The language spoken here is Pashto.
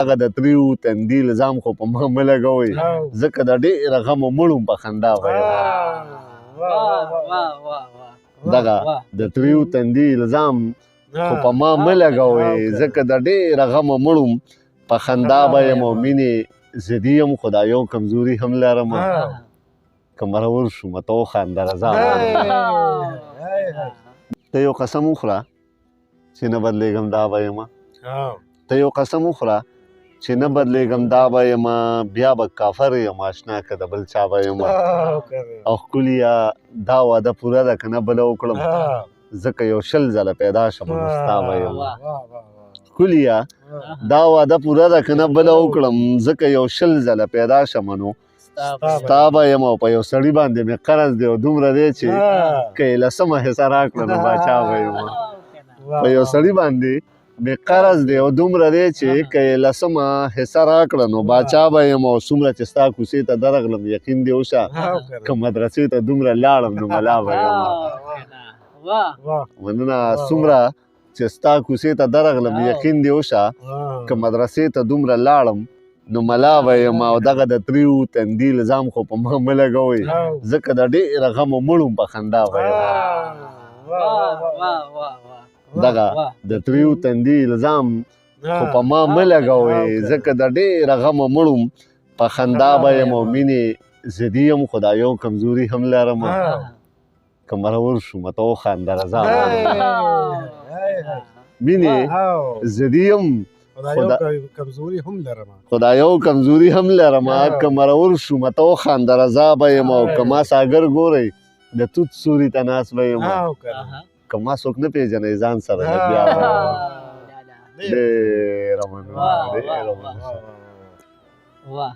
هغه د تریو تندي الزام خو په ما مه لګوئ، ځکه د ډېره غمه مړ وم په خندا به یم. دغه د تریو تندي الزام خو په ما مه لګوئ، ځکه د ډېره غمه مړ وم په خندا به یم. او مینې ضدي یم، خو دا یو کمزوري هم لرم، که مرور شوم ته وخانده رضا. ته یو قسم وخوره چې نه بدلېږم دا به یم، ته یو قسم وخوره چې نه بدلېږم دا به یم، بیا به کافر یم آشنا که د بل چا به یم. او ښکلیه دا وعده پوره ده که نه بله وکړم، ځکه یو 20 ځله پیدا شم نو ستا به یم. ښکلیه دا وعده پوره ده که نه بله وکړم، ځکه یو 20 ځله پیدا شم نو ستا به یم. او په یو سړي باندې مې قرض دی او دومره دی چې که یې لسمه حصه راکړه نو باچا به یم. په یو سړي باندې مې قرض دی او دومره دی چې که یې لسمه حصه راکړه نو باچا به یم. او څومره چې ستا کوڅې ته درغلم یقین دې وشه که مدرسې ته دومره لاړم نو ملا به یم. مننه. څومره چې ستا کوڅې ته درغلم یقین دې وشه که مدرسې ته دومره لاړم نو ملا به یم. او دغه د تریو تندي الزام خو په ما مه لګوئ، ځکه د ډېره غمه مړ وم په خندا به یم. دغه د تریو تندي الزام خو په ما مه لګوئ، ځکه د ډېره غمه مړ وم په خندا به یم. او مینې ضدي یم، خو دا یو کمزوري هم لرم، که مرور شوم ته وخانده رضا. مینې ضدي یم، خو دا یو کمزوري هم لرم، که مرور شوم ته وخانده رضا به یم. او که ما ساګر ګورئ د توت سوري ته ناست به یم، که ما څوک نه پېژنئ ځان سره لګیا به یم. ډېره مننه، ډېره مننه. واه.